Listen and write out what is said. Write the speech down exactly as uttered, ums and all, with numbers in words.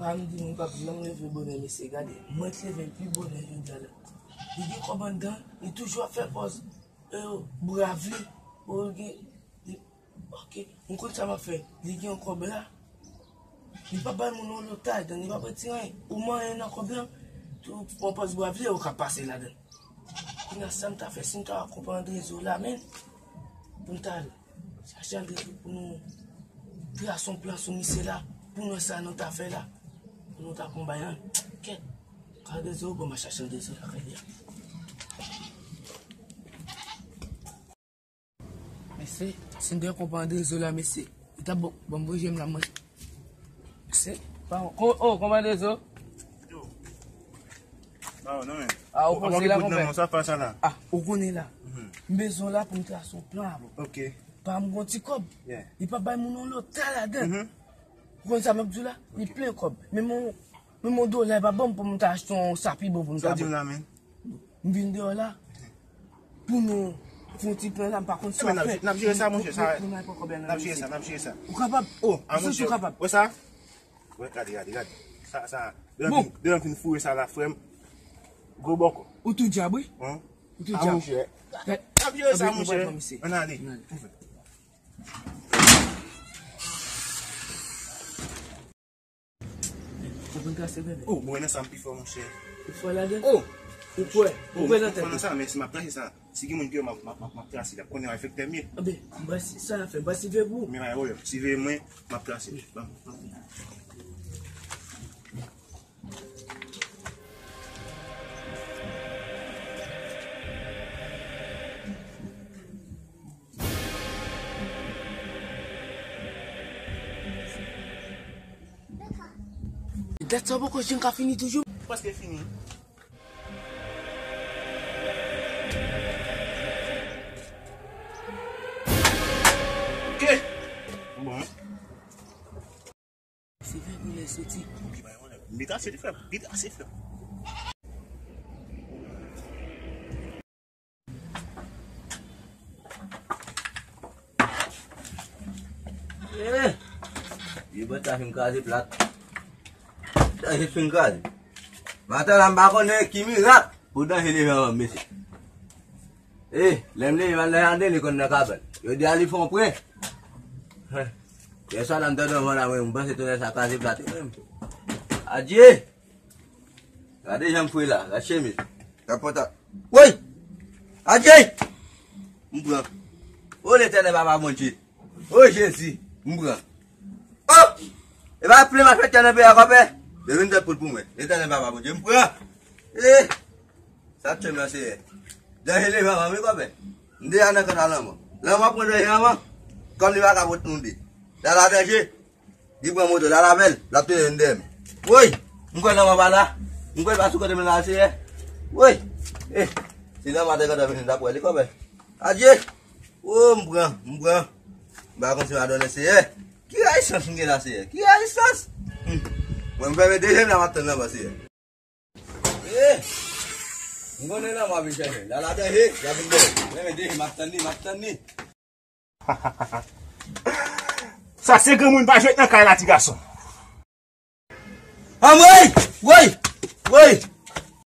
Pa m di nou p ap janm leve bonè, mesye, gade. Mwen t leve l pi bonè jodi a la. Li gen kòb anndan, li toujou ap fè pòz, e, brav li. Bon, li gen, li, ok, m konn sa m ap fè. Li gen yon kòb la. Li p ap bay moun yon lòt ladan, li p ap retire anyen. Ou manyen nan kòb la, tou pran pòz brav li, ou ka pase ladan. Kounye a, sa m ta fè, si m ta konprann rezo la, men, pou m ta al chache Andrezo pou nou trase yon plan sou misye la, pou nou wè sa nou ta fè la, pou nou ta konbay an. Kèt, ka Andrezo, bon, m a chache Andrezo lakay li a. Mesye, si n te konprann Andrezo la, mesye, li ta bon, bon, bon, jèm la, mwen. Mesye, pa, ko-, oh, konbay Andrezo? Yo. Ba, non, men. Ah, ou poze la, konbay? Sa fè sa la. Ah, ou konnen la. M bezwen la pou m trase yon plan avè w. Ok. Pa m gon ti kòb. Yeah. Li pa bay moun yon lòt ta ladan. Ou konn sa m ap di w la? Li plen kòb. Men mon, men mon dola pa ban m pou m ta achte yon sa pi bon pou m ta. Sa w di m la, men? M vin deyò la. Pou nou fè yon ti plan la, m pa konn sa w ap fè. N ap jere sa, monchè, sa. N ap jere sa, n ap jere sa. Ou kapab? Oh, a, monchè. Ou kapab? Wè sa? Wè, gade, gade, gade. Sa, sa. Depi, depi m fin foure sa la, frè m. Gwo bòkò. Ou tou dyab, wi. Hein? Ou tou dyab. N ap jere sa, monchè. Ann ale. Ou konn trase, bebe? Oh, mwen nan sa m pi fò, monchè. Ou fò ladan? Oh! Ou kwè? Ou kwè nan tèt ou? Mwen nan sa, men si m ap trase sa, si gen moun ki wè m ap, m ap, m ap, m ap trase, l ap konnen w enfektè m ye. Anben, m ba si, sa l ap fè, m ba si veye pou ou. Men, men, wi, si veye mwen, m ap trase. Ban m, ban m. Dat sa poko janm ka fini toujou. Prèske fini. Ok. Bon. Se vre pou lè soti. Bit ase, frè. Bit ase, frè. Eh! Vye bòt sa fin kraze plat. Danje fin kraze. Maten la, m pa konnen ki mirak pou danje leve anvan m, mesye. Eh, lè m leve, m al nan jaden, li konn nan kabann. Yo di a li fè yon pwen. Yè swa la, m tande yon van la, mwen, m panse tonè sa kraze plat, mwen. Adye! Gade jan m fre la, gade chemiz. Gade pòta. Woy! Adye! M pran. O Letènèl Papa Bondye. O Jezi, m pran. O! E pa plen m ap fè tè nan peyi a, kòpè. Depi m tèt poul pou mwen. Letènèl Papa Bondye, m pran. E! Sa tchè m nan, Seyè. Danje leve anvan m, wi, kòpè. M deja nan kanta lanmò. Lanmò pran danje anvan. Kòm li pa ka pot nou de. Lala danje. Li pran moto, lala bèl. L ap tounen vin dèyè m. Woy! M kwè lanmò pa la. M kwè l pa sou kote m la, Seyè. Woy! Eh! Si lanmò te gentan vini, m t ap wè li, kòpè. Adye! O, m pran, m pran. M pa konn si m a donnen, Seyè. Ki rezistans m gen la, Seyè? Ki rezistans? Hmm. Mwen, m fèmen de je m la, m ap tann lanmò, Seyè. Eh! M konnen lanmò ap vin chèche m. Lala danje, y ap vin dèyè m. Mwen, men de je, m ap tann li, m ap tann li. Sa se granmoun pa jwèt nan kay la, ti gason. Anmwey! Woy!